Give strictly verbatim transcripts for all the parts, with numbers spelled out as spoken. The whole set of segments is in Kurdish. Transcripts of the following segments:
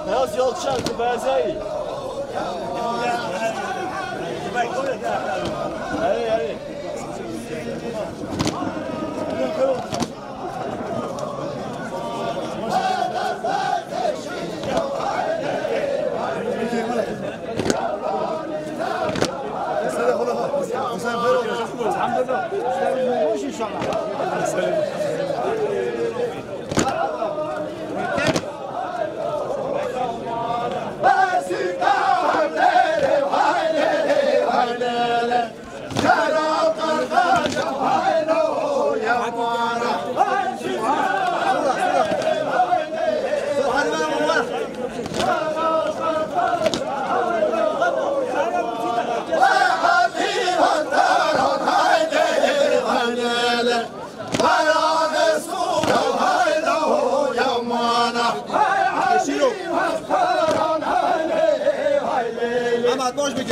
Beyaz yol çarptı, beyaz yayı. Hadi, hadi. Ama boş bir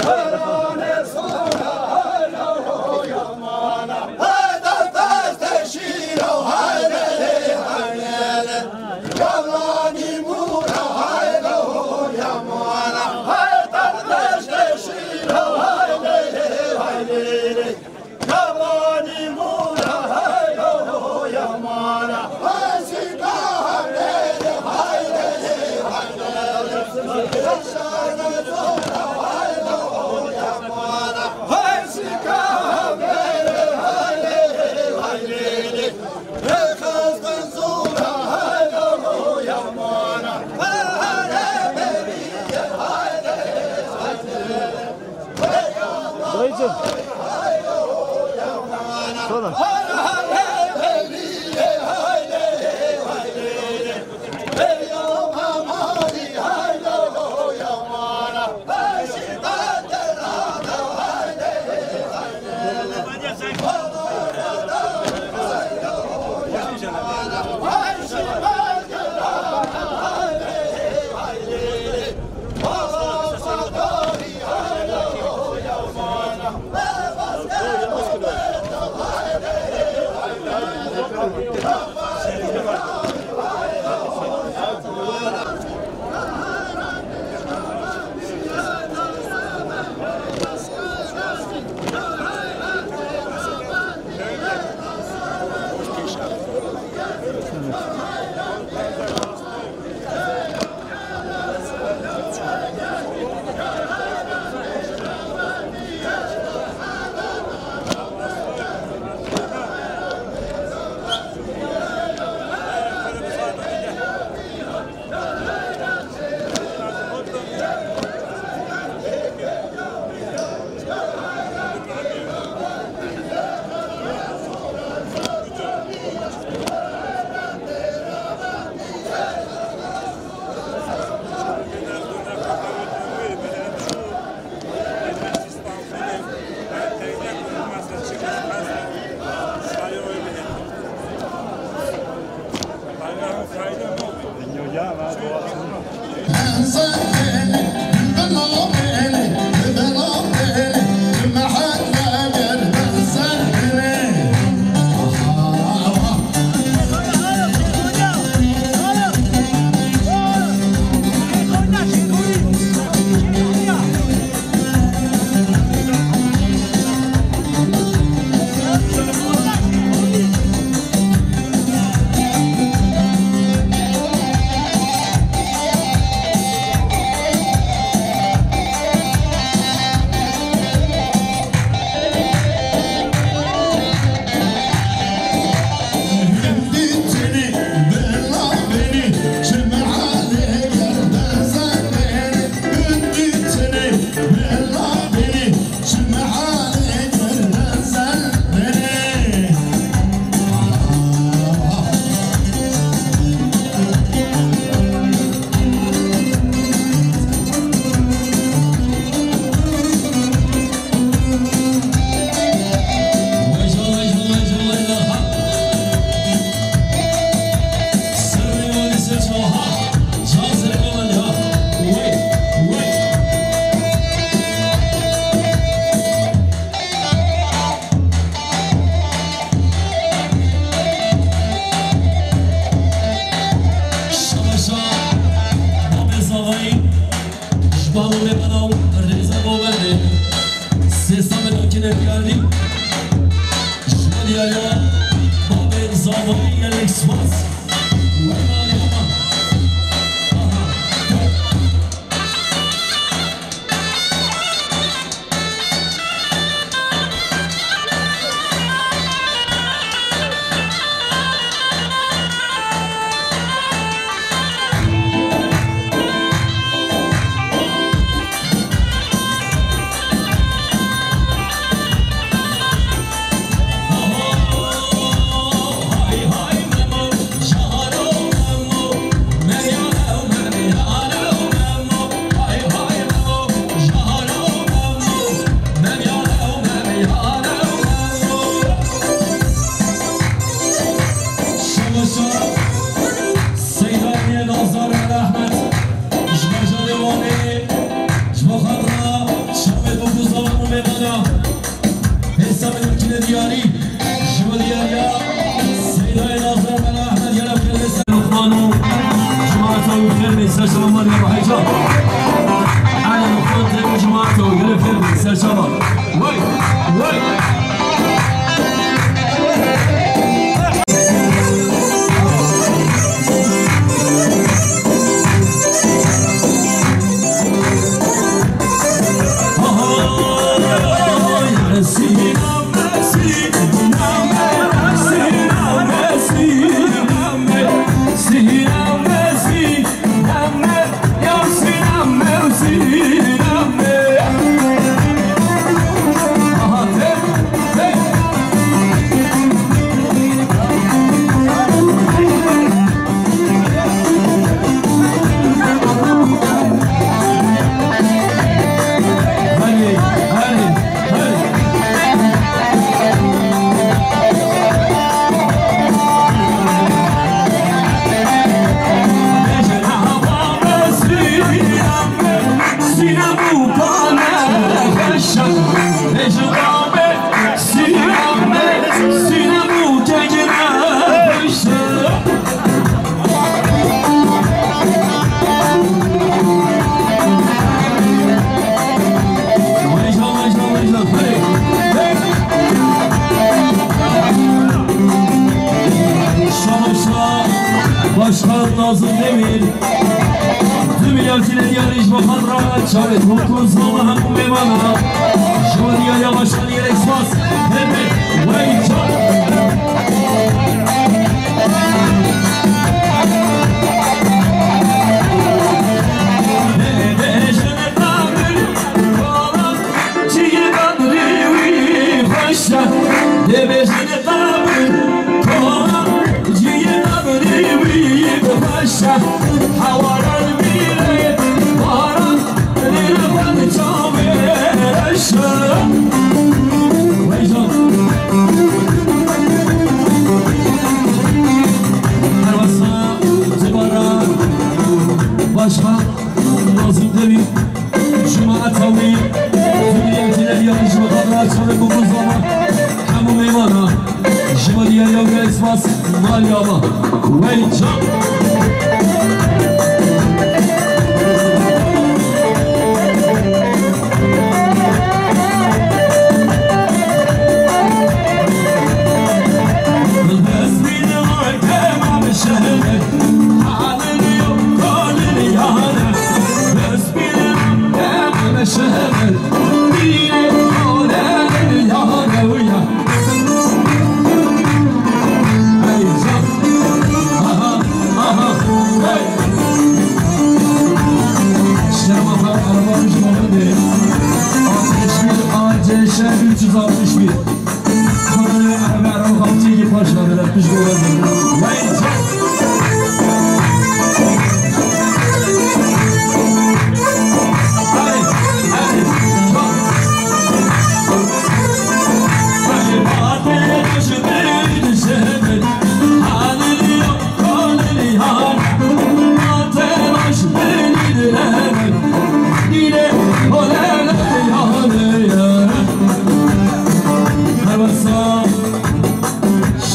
Dayıcım. Sonra. Xanûmê bana rêza govendê. Sê samê nakine diyarî. Ji bo diyariya babê zavayî gelek spas. Wema lema. Aha. Şemeşa Seydayê Nazar El Ehmed ji bajarê Wanê, ji bo xatira çavê Bûk û Zavan û mêvana. Hêsa min kine diyarî. Ji bo diyariya Seydayê Nazar El Ehmed gelek gelek ser Luqman û cemaata wî xêr bin ser şema Meryem Heyca. Ana Luqman tê û cemaata wî gelek xêr bin ser şema. Wey, wey. Başkan Nazım Demir. Tüm yelkine diyarî ji bo xatira çavê Bûk û Zavan hemû mêvana. Ji bo diyariya başkanî gelek spas. Hebe, wey can. Dibêjin qabir, kola, ciyê qabrî wî bi xweş e. Hewaran bîre, baran, lêre xwe di çavê reş e. Wey can. Herwesa dubara başkan Nazım Demir. Cemaeta wî, tüm yelkine diyarî ji bo xatira çavê Bûk û Zavan hemû mêvana. Ji bo diyariya wî gelek spas, malê ava. Wey can. Dest bîne temam şehre, halin yok, halin yare. Dest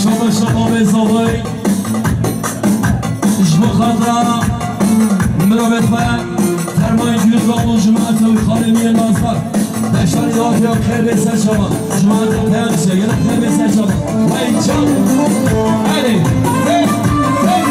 Şaba şaba ve zavay. Ji bo xatira mirovê xwe Ay, Gülüz Bavul, Cuma Atavi, Xalemiye Nazar. Beşar yavaş yavaş xêr bê ser çavan. Cuma Atavi, Peyam Şe, yine xêr bê ser çavan. Vay can. Hadi. Hey, hey.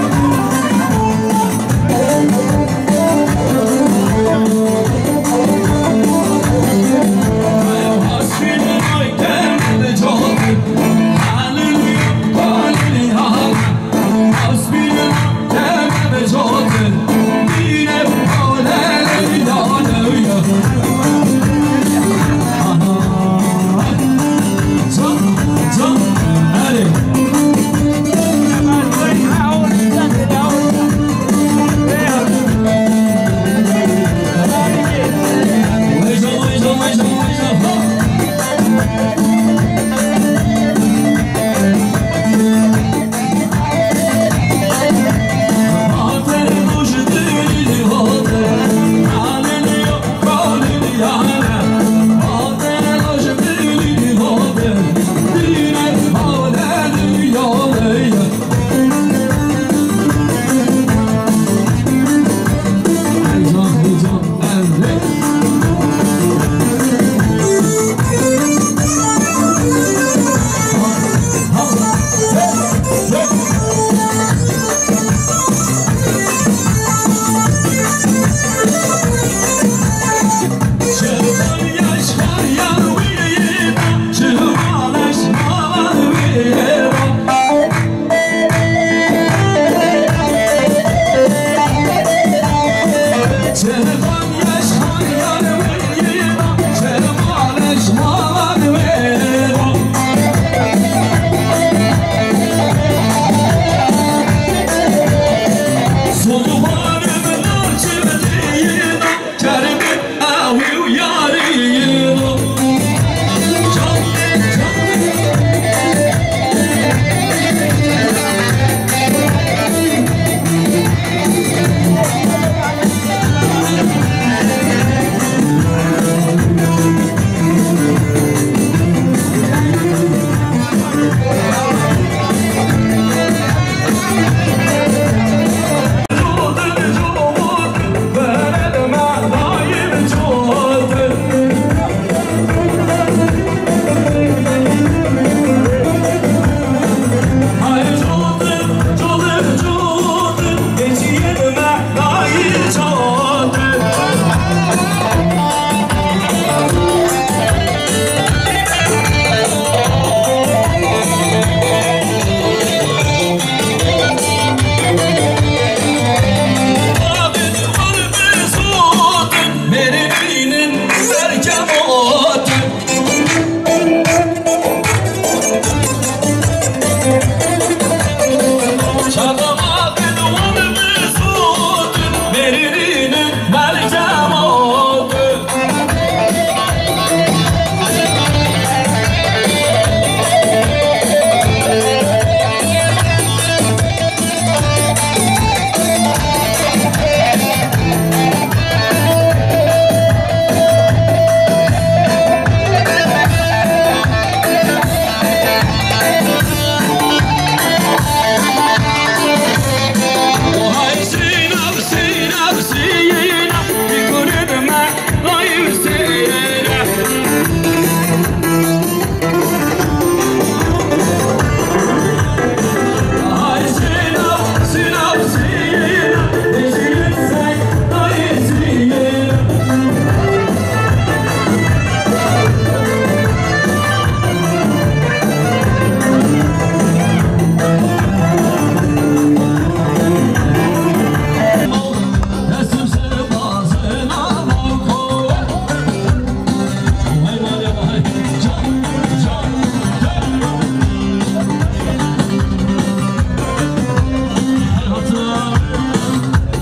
Her hatira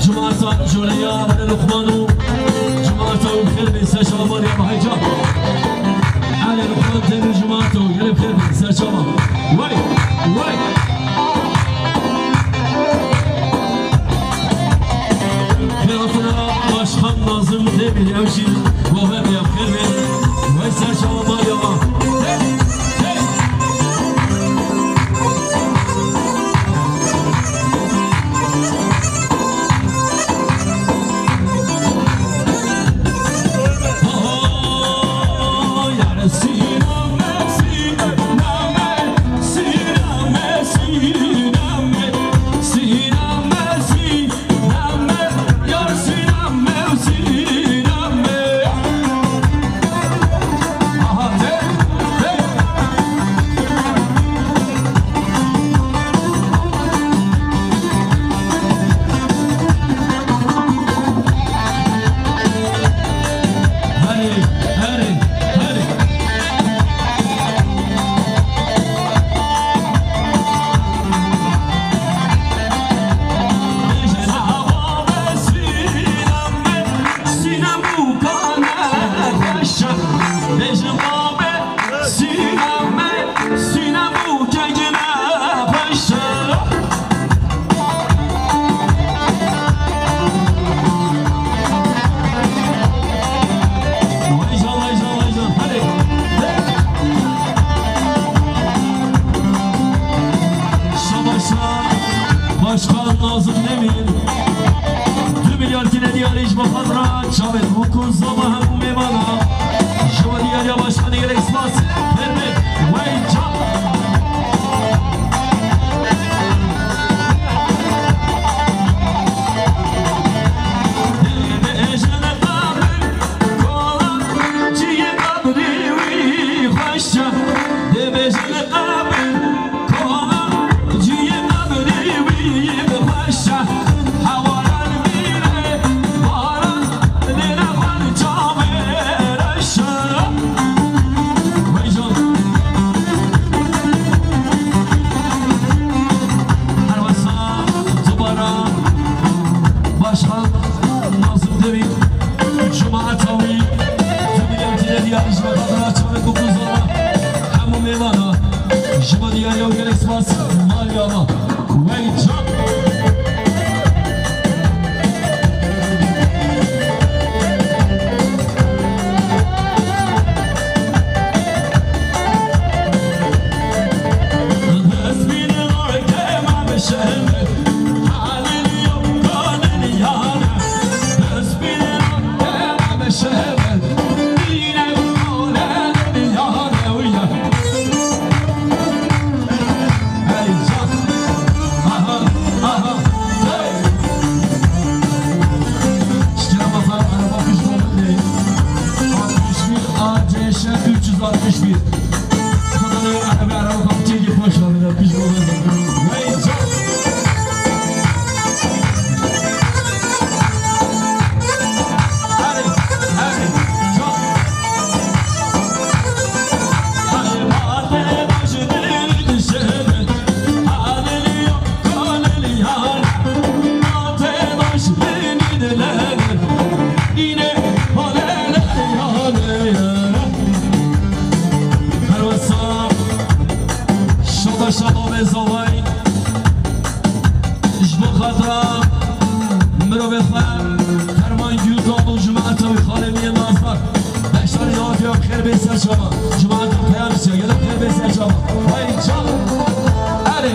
Cumarta Joleya, Elê Luqman û Cumarta û xêr bin ser çava Maryama Heycan. Elê Luqman Demir Cumarta û gelê xêr bin ser çava. Wey, wey. Xêr hatina Başkan Nazım Demir, ew jî baver diye xêr bin. Wey ser çava Maryama. Hey, hey. Zıklemîn. Du milyar kine diyarî ji bo xatir çavên Mûk û Zava hemû mêvana. Ji bo diyariya başkanê gelek spas. Hürmet. Wey can. Dibêjin qebir, kola ciyê qebirê wî xweş e. Dibêjin qebir, kola ciyê qebirê wî bi xweş e. Hewaran bîre, baran lêre xwar çavê reş e. Wey can. Her wesa dubara başkan Nazım Demir, cemaeta wî, tüm milletine diyarî ji bo xatira çavê Mûk û Zava hemû mêvana. Ji bo diyariya wî gelek spas, mal û ava. Wey can. Hey, can. Aha, aha, hey. Şikera masa, araba pişt oldu. Altmış bir A C Ş üç yüz altmış bir. Sana ne araba, araba kapıcı gibi boş ver, pişt oldu. Hey, can. Şaba şaba ve zavay. Ji bo xatira mirovê xwe Ferman Guldan û cemaeta wî, xalê min yên nazdar. Beşdarî davetê we bi xêr bê ser çava. Cemaeta Peyam Siyah, gelek xêr bê ser çava. Hey can. Erê.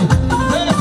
Hey. Hey.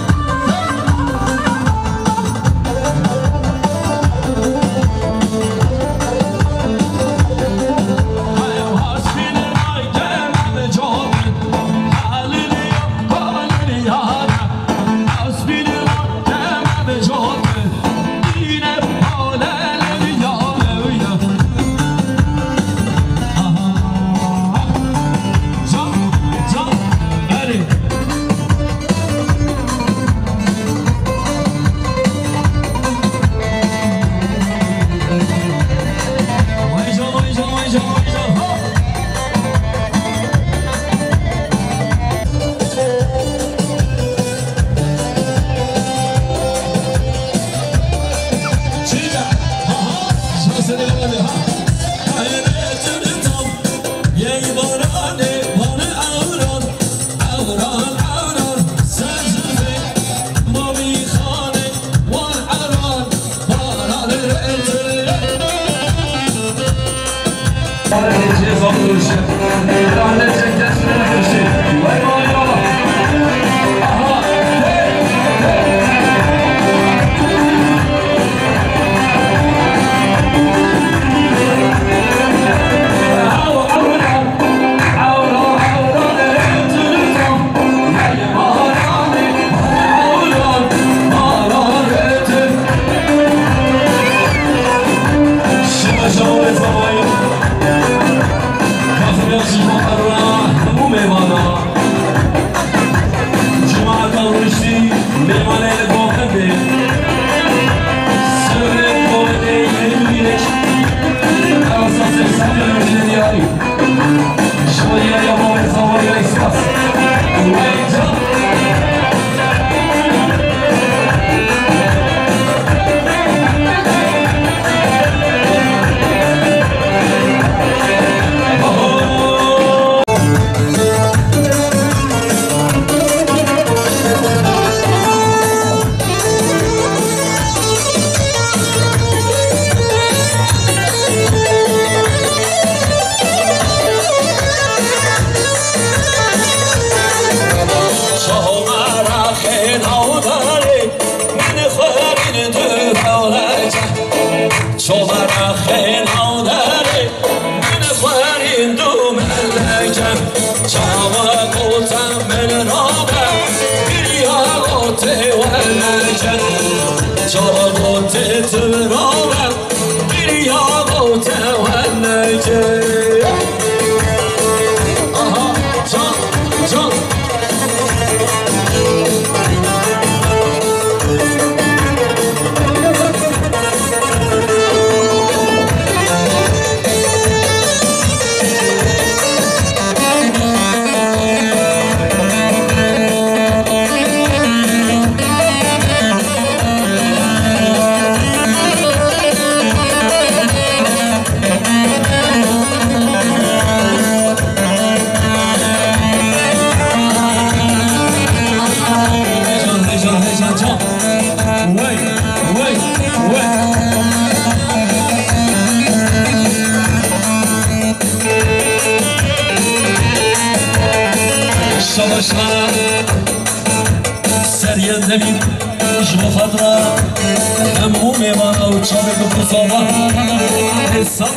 Çavara xêna derê, min xwerîn du meleke. Çawa gote min rabe, biriya gote weneke. Çawa gote tu rabe, biriya gote weneke. Aha, can, can. Heyecan, heyecan, heyecan, can. Wey, wey, wey. Şabaşlar. Seriyê Demîr ji bo xatir hemû mêvana û çavê ku pirsa va. Hêsan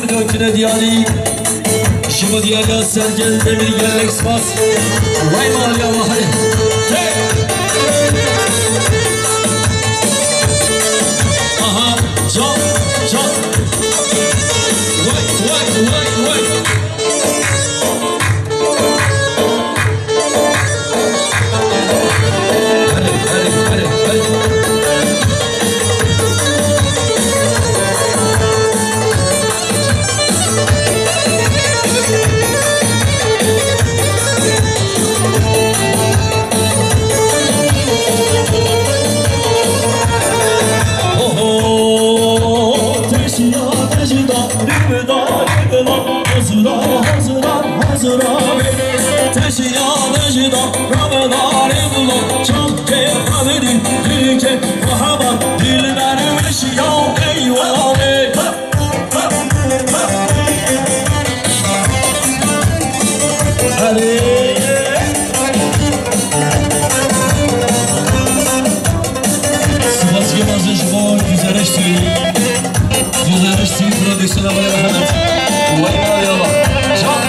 diyarî ji bo diyariya Seriyê Demîr gelek spas. Vay vay ya vay. Hey! Aha, can, can. Vay, vay, vay, vay. Oho, teşiya, teşida, rübda, rübda, hazıra, hazıra, hazıra. Teşiya, teşida, rübda, rübda, çavkê, kaverin, dülke, kahavan, dilber, meşiya, eyvallah. Spasiya mezin ji bo Güzereştî. Güzereştî prodüksiyona Mele Mehmet. Wayna yala. Can.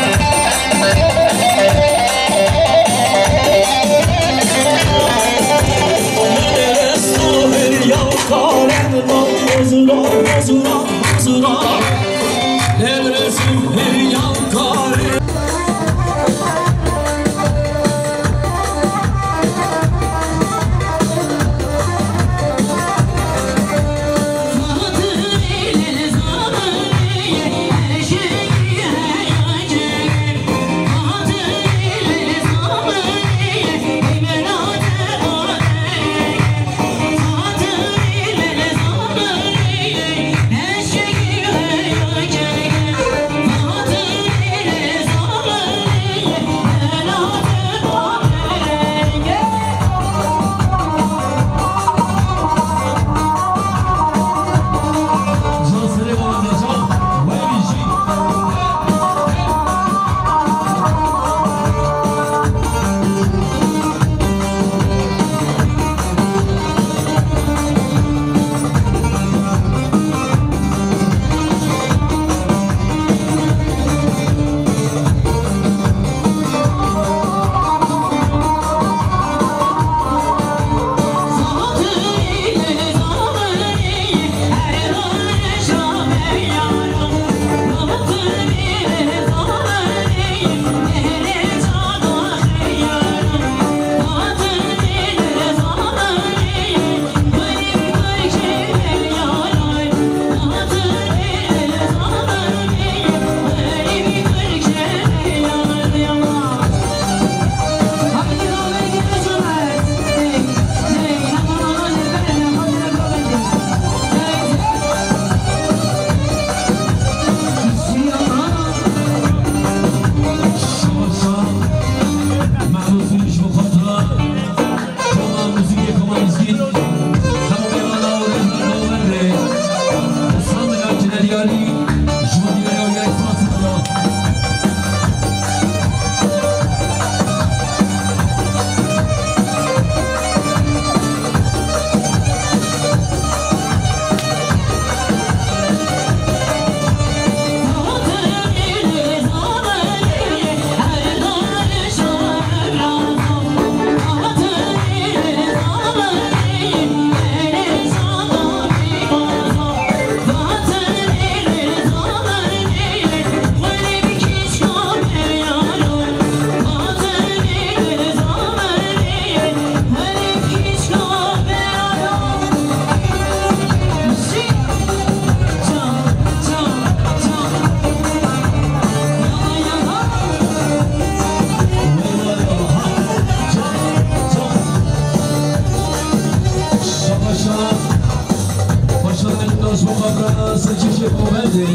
Ji bo xatir serkêşê Bavendê,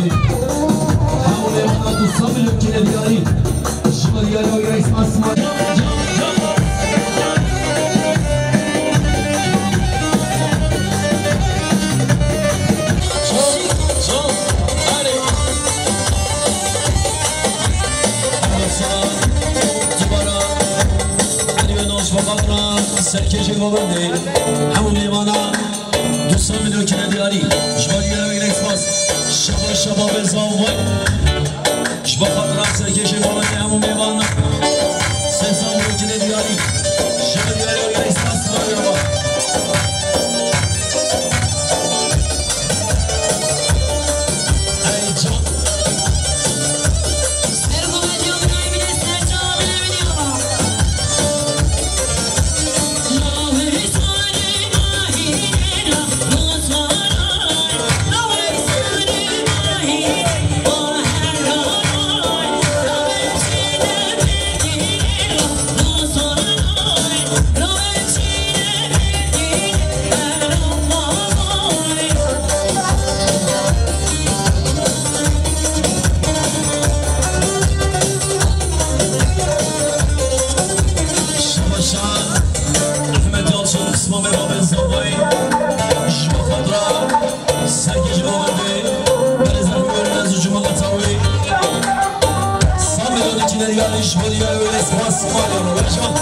hemû mêvanan du sed milyon kine diyarî. Ji bo diyariya wî reis Asma. Serkêşê Bavendê, hemû mêvanan du sed milyon kine diyarî. Ji bo diyariya wî reis spas. Şaba şaba be zavay. Ji bo xatira serkêşê Bavendê hemû mêvanan. Sê sed milyon kine diyarî. Ji bo diyariya wî reis spas. Ey can. Şabaşa Ehmed Yalçın, Sima Meva ben Zavay, ji bo xatira serkêşê Bavendê, berêz Ehmed Yalçın, Cuma Atawi, Sami Yalçın, Kineri Yalçın, ji bo diyar wê spas, Sima Yalçın.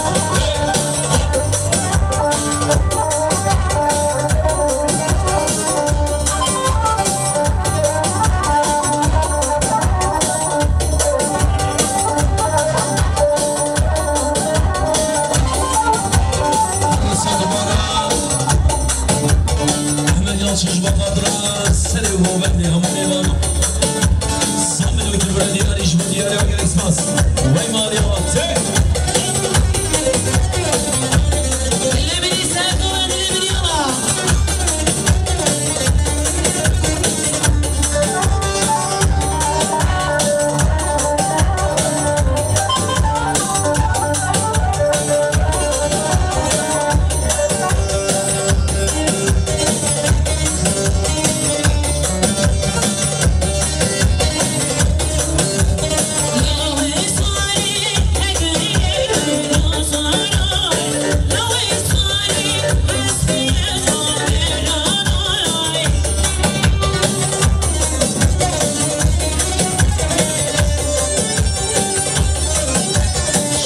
Ehmed Yalçın ji bo xatira serê û bavendê hemû mêvanan. Sami Dökül bire diyarî ji bo diyariya gerek spas. Wey malê wa. Tê.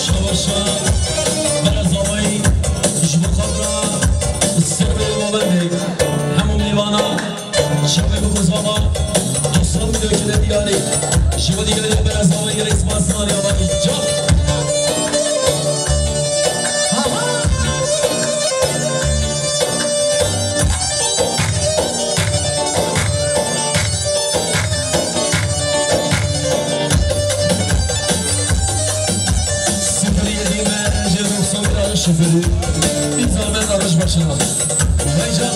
Şabaşa, berez avayî, ji bo xwe re, ser bê bavendê, hemû mêvana, çavê bixwe zava, dostan döküle diyarî, ji bo diyarî berez avayî, reis Masnarî avayî, can. Sifirî yedî me, jê doksan bir alin şifirî. Îmza me, alış başına. Vay can.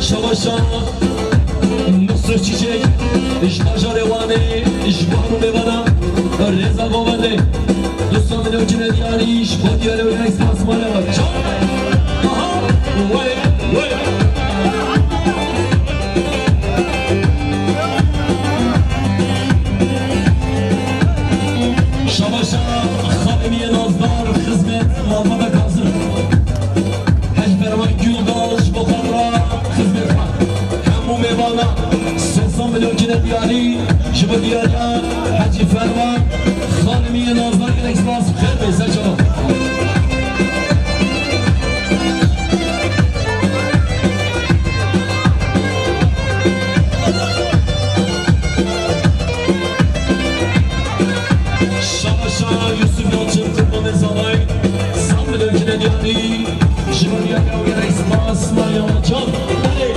Şabaşa Mesut Çiçek, ji bajarê Wanê, ji wan û mêvana Rêza Govendê. Du sed milyon cine diyarî, ji bo diyarê wê ekstra smalê ve. Çal! Aha! Wey! Wey! Şabaşa Xanimiyê Nazdar, xizmet malbata Kazim. Hecî Ferman Güldaş, ji bo xatira xizmet xwe. Hemû mêvana sê sed milyon cine diyarî, ji bo diyariya Hecî Ferman, Xanimiyê Nazdar, gelek spas, xêr be, ser çava. Şaşa Yusuf Yalçın, Kurbanê Zavay, Sambil Öncüne Diyarî, Jimariya Yawgerek, Spas, Mariana Can. Hadi.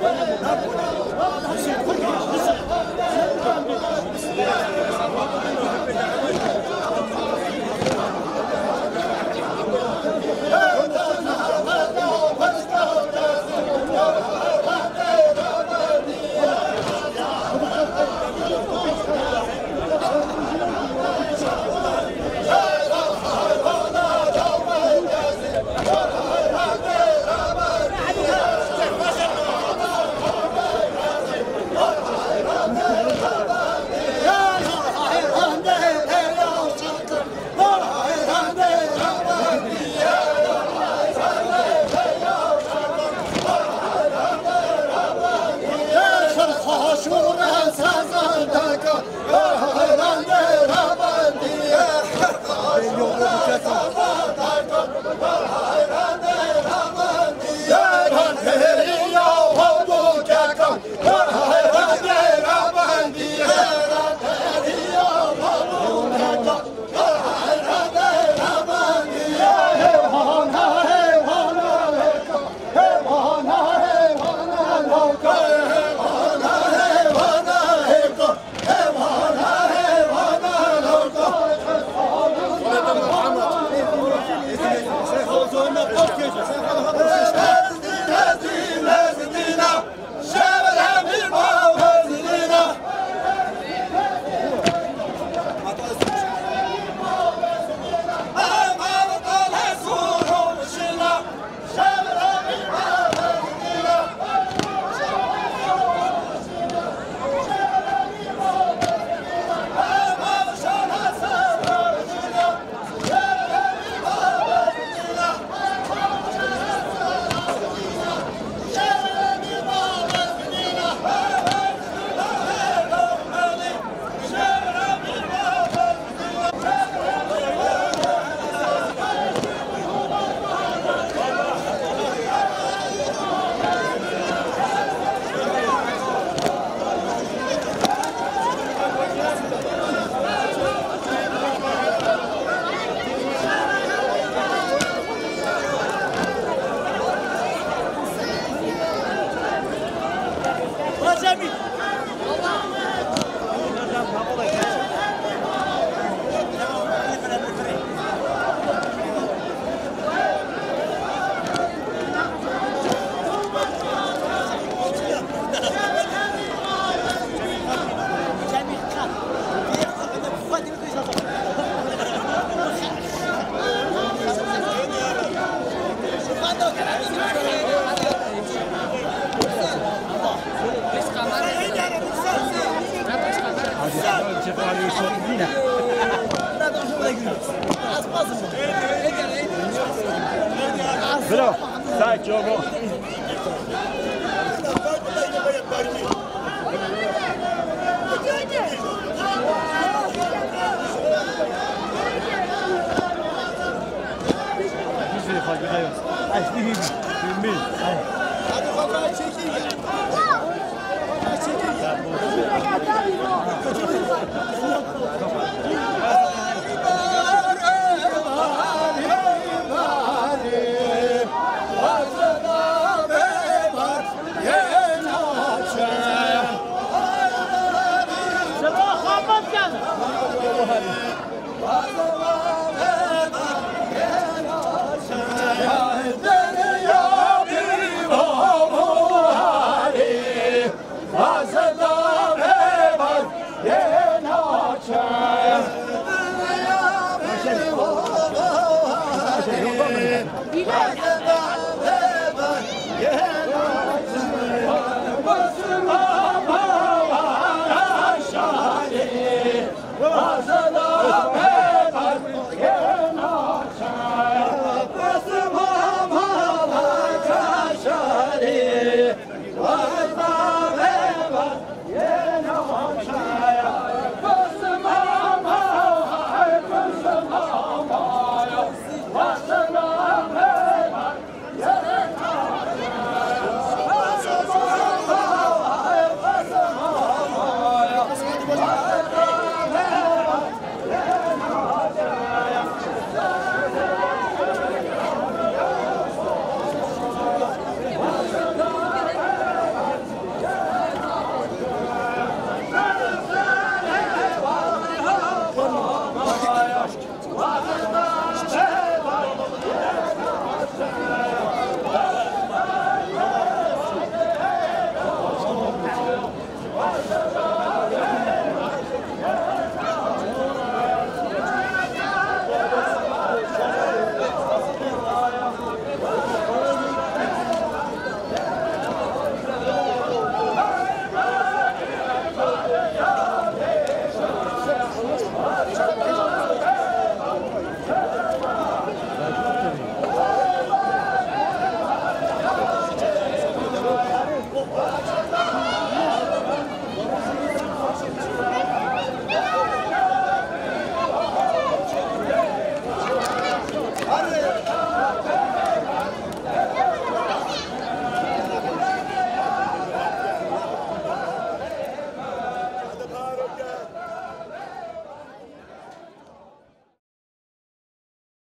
Bravo. Sağ ol.